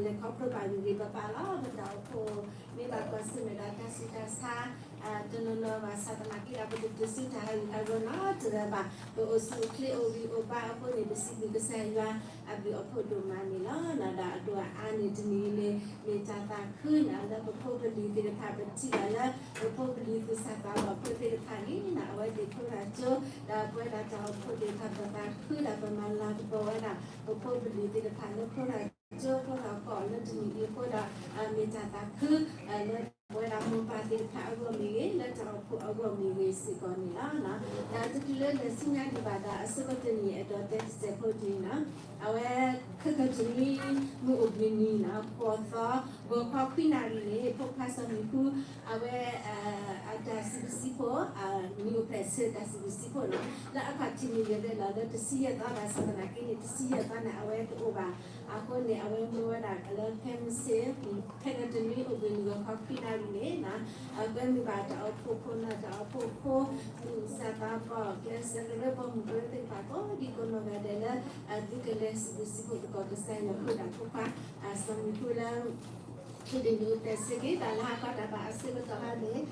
လဲၤခီဖျိဘၣ်ဂ့ၤဂ့ၤဘၣ်ဘၣ်လီၤ. ပတၢ်အိၣ်ဖှိၣ်မ့ၢ်ဘၣ်ကွၢ်ဆၢၣ်မဲာ်ဒီးတၢ်ဆူးတၢ်ဆါ တနီၤနီၤဘၣ်ဆၣ်သနာ်က့ဒီး ပတတုၤဆူတၢ်ဟးဂူာ်ဟးဂီၤနီတဂၤဘၣ်. ပအိၣ်ဆူၣ်အိၣ်ချ့အိၣ်ဂံၢ်အိၣ်ဘါအဃိန့ၣ် ပစံးဘျုးကစၢ်ယွၤအဘျုးအဖှိၣ်ဒိၣ်မးန့ၣ်လီၤ. ဒီးအဒိၣ်အအါန့ၣ်တနံၤအံၤန့ၣ် မ့ၢ်တၢ်သးခုနၤလၢပဖိပလံၤသ့ၣ်တဖၣ် ပထံၣ်ဘၣ်လၢ ပဖိပလံၤသူၣ်စၢ်သးဘီၣ်ဖိသ့ၣ်တဖၣ်န့ၣ် အဝဲသ့ၣ်ဖျိထီၣ်ကၠိ ဒီးပဝဲဒၣ်တၢ်အိၣ်ဖှိၣ်သ့ၣ်တဖၣ် ပသးခုဒီးပမၤလၤကပီၤဝဲဒၣ် ပဖိပလံၤသ့ၣ်တဖၣ်လၢဖျိထီၣ်ကၠိ ဖျိထီၣ်ကီၢ်လၢတနံၤအံၤအဃိဒီး မ့ၢ်တၢ်သးခု လၢပဝဲဒၣ်မိၢ်ပၢ်သ့ၣ်တဖၣ်အဂီၢ်မ့ၢ်ဂ့ၤ လၢတၢ်အိၣ်ဖှိၣ်အဂီၢ်မ့ၢ်ဂ့ၤစ့ၢ်ကီးန့ၣ်လီၤ. ဒီးတချုးလၢလဲၤဆူညါဒံးဘၣ်ဒီး အဆိကတၢၢ်န့ၣ် အဲၣ်ဒိးတဲတစဲးဖိတနံၤနီၤ အဝဲ ခဲကတနွံ မုၢ်အိၣ်ဘှံးနံၤနီၤ ဃိးသီ ဂီၤခီခွံနၣ်ရံၣ်န့ၣ် ဖိခွါစီၤမံၤဃု အဝဲ အတၢ်စံးဘျုးစံးဖှိၣ် နံၣ်အိၣ်ဖျဲၣ်ဆၢတၢ်စံးဘျုးစံးဖှိၣ်နီၤ လၢအခီၣ်ထံးန့ၣ် ယဲဒၣ်လီၤလၢတဆံယဲၢ်သီ ဘၣ်ဆၣ်သနာ်က့န့ၣ် တဆံယဲၢ်သီန့ၣ် အဝဲတအိၣ်ဘၣ်. အဃိန့ၣ် အဝဲမၢဝဲဒၣ်လၢ ခဲမုၢ်ဆ့ၣ် ခဲကတနွံ အိၣ်ဘှံးနံၤ ဂီၤခီခွံနၣ်ရံၣ်န့ၣ် အကွဲမုာ်ဘၣ်တၢ်အိၣ်ဖှိၣ်ခိၣ်နၢ် တၢ်အိၣ်ဖှိၣ်ဖိ သူၣ်စၢ်သးဘီၣ် ကျဲးစၢးကရၢ ပိာ်မုၣ်ကရၢသ့ၣ်တဖၣ် ကိးဒံကိးနီၢ်ဂၤဒဲးလၢ သုကလဲၤစံးဘျုးစံးဖှိၣ်သကိးကစၢ်ယွၤဃုာ်ဒီးဖိခွါ စီၤမံၤဃုလၢ ခံဒုးနံၣ်အိၣ်ဖျဲၣ်ဆၢက့ၤ တၢ်လၢဟးခီတၢ်ဘၣ်အဆၢကတီၢ်ဟါန့ၣ်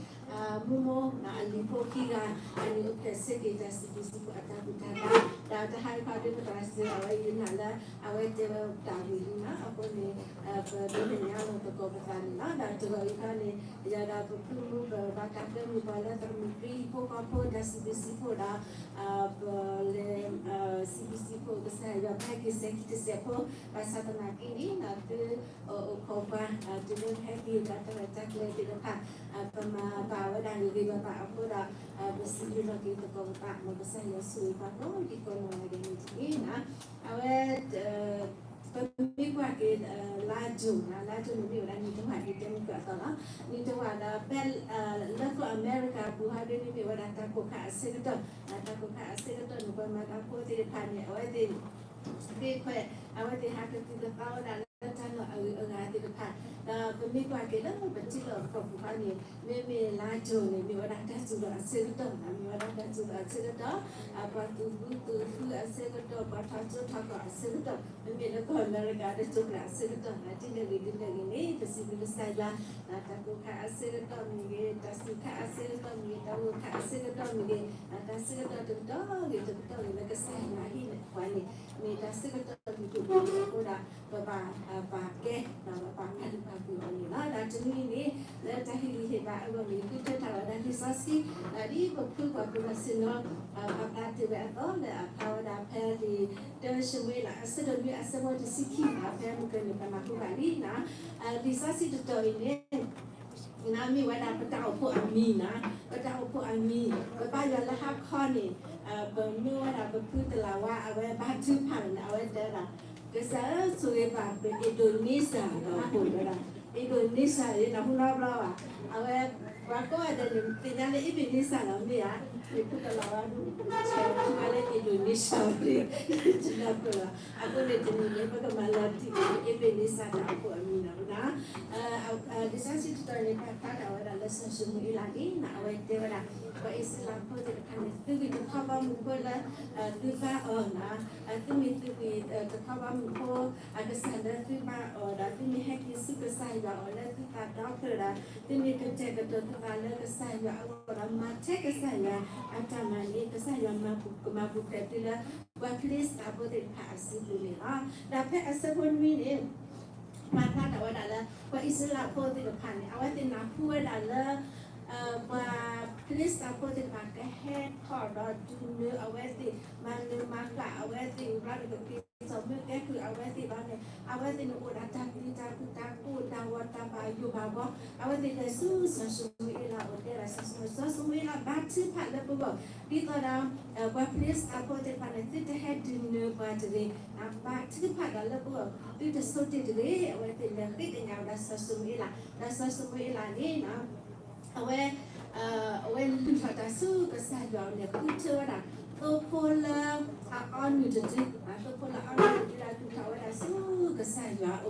မိၢ်မိၢ်အလံၤဖိခံဂၤ အနံၣ်အိၣ်ဖျဲၣ်ဆၢက့ၤ တၢ်စံးဘျုးစံးဖှိၣ်အတၢ်ဘူၣ်တၢ်ဘါ ဒီးတဟါတခီဒ်ပတၢ်စံးအဝဲယနာ်လၢ အဝဲတဲဝဲတၢ်ဝံၤလံနီၤ အဃိန့ၣ် ပဒိးသ့ၣ်ညါလိာ်သကိးပသးန့ၣ်လီၤ. ဒီးတဂီၤအံၤခီန့ၣ် ယၤဒီးပဖုမူပဘၣ်တၢ်ကွဲမုာ်ပှၤလၢသရမုၢ်ကရံဖိဃီဖိ တၢ်စံးဘျုးစံးဖှိၣ်ဒီး ပလဲၤ စံးဘျုးစံးဖှိၣ်ကစၢ်ယွၤ ပဟဲက့ၤစဲးခံတစဲးဖိ ဘၣ်ဆၣ်သနာ်က့န့ၣ် သုအိၣ်ခိးပှၤ တုၤလၢပဟဲက့ၤဒီးတၢ်ရဲၣ်တၢ်ကျဲၤသ့ၣ်တဖၣ် ပမၤဘၣ်ဝဲဒၣ်ဂ့ၤဂ့ၤဘၣ်ဘၣ်အဃိဒီး ပစံးဘျုးလီၤက့ၤသကိးပသး မ်ကစၢ်ယွၤဆိၣ်ဂ့ၤပှၤကိးဒံကိးနီၢ်ဂၤဒဲးန့ၣ်တက့ၢ်နီၤ. အဝဲ ပမ့ၢ်ကွၢ်က့ၤ လါယူၤနီၤ လါယူၤန့ၣ်မ့ၢ်ဝဲဒၣ်နံၣ်တဝာ်ဒ်တဲမုၢ်ကၢအသိးလီၤ. နံၣ်တဝာ်ဒီးဖဲ လၢကီၢ်အမဲရကၤအပူၤဟီဒ်န့ၣ်မ့ၢ်ဝဲဒၣ်တၢ်ကိၢ်ခါအဆၢကတီၢ် တၢ်ကိၢ်ခါအဆၢကတီၢ်န့ၣ် ပှၤမၤတၢ်ဖိသ့ၣ်တဖၣ်န့ၣ် အဝဲသ့ၣ် သ့ၣ်ခွဲး အဝဲသ့ၣ်ဟးကသုၣ်ကသီဝဲဒၣ်လၢတၢ်လီၢ်အဂုၤအဂၤသ့ၣ်တဖၣ် ဒီးပမ့ၢ်ကွၢ်က့ၤလၢပထံလီၢ်ကီၢ်ပူၤခီန့ၣ် မ့မ့ၢ်လါယူၤန့ၣ် မ့ၢ်ဝဲဒၣ်တၢ်စူၤလီၤအဆၢကတီၢ် မ့ၢ်ဝဲဒၣ်တၢ်စူၤလီၤအဆၢကတီၢ် ပှၤသူၣ်ဖှံသးညီအဆၢကတီၢ် ပှၤထီၣ်ကၠိထီၣ်ကီၢ်အဆၢကတီၢ် မ့မ့ၢ်လၢကီၢ်အမဲရကၤ တၢ်စူၤလီၤအဆၢကတီၢ် ဒ်လဲၣ်ဂ့ၤဒ်လဲၣ်ဂ့ၤန့ၣ် ပစံးဘျုးကစၢ်ယွၤ တၢ်ကိၢ်ခါအဆၢကတီၢ်မ့ၢ်ဂ့ၤ တၢ်စူၤခါအဆၢကတီၢ်မ့ၢ်ဂ့ၤ တၢ်ဂိၢ်ခါအဆၢကတီၢ်မ့ၢ်ဂ့ၤ တၢ်ဆၢကတီၢ်တကတီၢ်ဂ့ၤတကတီၢ်ဂ့ၤလၢကစၢ်ယွၤဟ့ၣ်န့ၢ်ပှၤန့ၣ် မ့ၢ်တၢ်ဆၢကတီၢ်တကတီၢ်အဃိဒီး ပဘၣ်ပာ်ကဲ ဒီးပဘၣ်ပာ်ကဲအီၤန့ၣ်လီၤ. ဒီးတနွံန့ၣ် လၢတၢ်ဟ့ၣ်ဂံၢ်ဟ့ၣ်ဘါအဂီၢ်န့ၣ် ဃုထၢထီၣ်ဝဲဒၣ်လံာ်စီဆှံ ဒ်ပဖုပှၤကူၣ်ဘၣ်စ့ၢ်နီၤ ပာ်ဖျါတ့ၢ်ဝဲအသိးလၢအဖျါဝဲဒၣ်ဖဲလံာ်တၢၡမူၤအ့လး အဆၢဒိၣ်နွံအဆၢဖိတဆံခံ ဖဲမုၢ်ကၢန့ၣ် ပနၢ်ဟူဘၣ်လံနီၤ လံာ်စီဆှံတတီၤအံၤန့ၣ် မ့ၢ်ဝဲဒၣ်ပတၢ်အိၣ်ဖှိၣ်အမံၤနီၤ ပတၢ်အိၣ်ဖှိၣ်အမံၤ ပဘါယွၤလၢဟါခီန့ၣ် ပမ့ၢ်ဝဲဒၣ်ပဖုတလးဝါ အဝဲဘါထုကဖၣ်န့ၣ် အဝဲတဲဝဲဒၣ် ကစၢ်ဧၢ ဆိၣ်ဂ့ၤဘၣ်ပအ့ဒိးနံစၢ် ဒီးအဖိဝဲဒၣ် အ့ဒိးနံစၢ်န့ၣ် နၢ်ဟူနီတဘျီဘၣ် အဝဲ ပှၤကိးဂၤဒဲးန့ၣ် သ့ၣ်ညါလၢအ့ဘ့ၣ်နံစၢ်လီၤ မ့ၢ်ဧါ မ့ၢ်ဖုတလးဝါ ဆဲးထူဝဲလၢအ့ဒိးနံစၢ်န့ၣ် တနၢ်ပၢၢ်လီၤ အဃိန့ၣ်တနံၤန့ၣ် ပကမၤလီၤတံၢ်က့ၤ အ့ဘ့ၣ်နံစၢ်တၢ်အိၣ်ဖှိၣ်အမံၤနီၤ လံာ်စီဆှံတတီၤန့ၣ် ပာ်ဖျါထီၣ်ဝဲဒၣ်လၢစီၤၡမူၤအ့လးန့ၣ် အဝဲတဲဝဲဒၣ် ပှၤအံၣ်စရ့လးဖိသ့ၣ်တဖၣ်န့ၣ် သုဝံၢ်တခီဘီမုၢ်ဖိလၢ သုဘါအီၤနီၤ သုမ့ၢ်သုဝံၢ်တခီဘီမုၢ်ဖိ အကစၢ်လၢသုဘါအီၤဒီး သုမ့ၢ်ဟဲက့ၤဆူကစၢ်ယွၤအအိၣ်လၢသုသးဒီဖျၢၣ်ဒီး သုမ့ၢ်ကတဲာ်ကတီၤသုသးလၢကစၢ်ယွၤအဂီၢ်ဒီး မၤထဲကစၢ်ယွၤအတၢ်မၤန့ၣ် ကစၢ်ယွၤကမၤပူၤဖျဲးသုလၢ ပှၤဖလ့စတံဖိသ့ၣ်တဖၣ်အစုပူၤန့ၣ်လီၤ. ဒီးဖဲအဆၢဖိနွံန့ၣ် ပာ်ဖျါထီၣ်ဝဲဒၣ်လၢ ပှၤအံၣ်စရ့လးဖိသ့ၣ်တဖၣ်န့ၣ် အဝဲသ့ၣ်နၢ်ဟူဝဲဒၣ်လၢ ပှၤဖလ့စတံဖိသ့ၣ်တဖၣ် ကဟဲထီၣ်ဒီးဒုးနၢၤအဝဲသ့ၣ် မၤနၢၤမၤဃၣ်အဝဲသ့ၣ် ဘျီန့ၣ် ကက့ၤစိာ်မၢကဲကုၢ်အဝဲသ့ၣ်ဘျီန့ၣ် အဝဲသ့ၣ်န့ၣ်အိၣ်ဒၣ်တၢ်ပျံၤတၢ်ဖုး တၢ်ကိၢ်တၢ်ဂီၤ တၢ်ဘၣ်ယိၣ်ဘၣ်ဘှီ အဝဲသ့ၣ်လဲၤဆူစီၤၡမူၤအ့လးအအိၣ်တဲဒၣ် စီၤၡမူၤအ့လး ဘါထုကဖၣ်လၢပဂီၢ် ဒ်သိးဒီး ပှၤဖလ့စတံဖိသ့ၣ်တဖၣ်န့ၣ် သုတဟဲဒုးနၢၤပှၤတဂ့ၤ ဘါထုကဖၣ်ဒီးလၢပဂီၢ် သုတဆိတ့ၢ်တဂ့ၤ အဝဲသ့ၣ်လဲၤဃ့ကညးဝဲဒၣ်စီၤၡမူၤအ့လး ဒီးစီၤၡမူၤအ့လးန့ၣ် အဝဲ အဝဲလုၢ်ထီၣ်တၢ်ဆူကစၢ်ယွၤအအိၣ်န့ၣ် ဃုထၢဝဲဒၣ် သိဖိလၢအအီနုၢ်တဒု သိဖိလၢအအီနုၢ်တဒုဒီး လုၢ်ထီၣ်ဝဲဒၣ်ဆူကစၢ်ယွၤအအိၣ်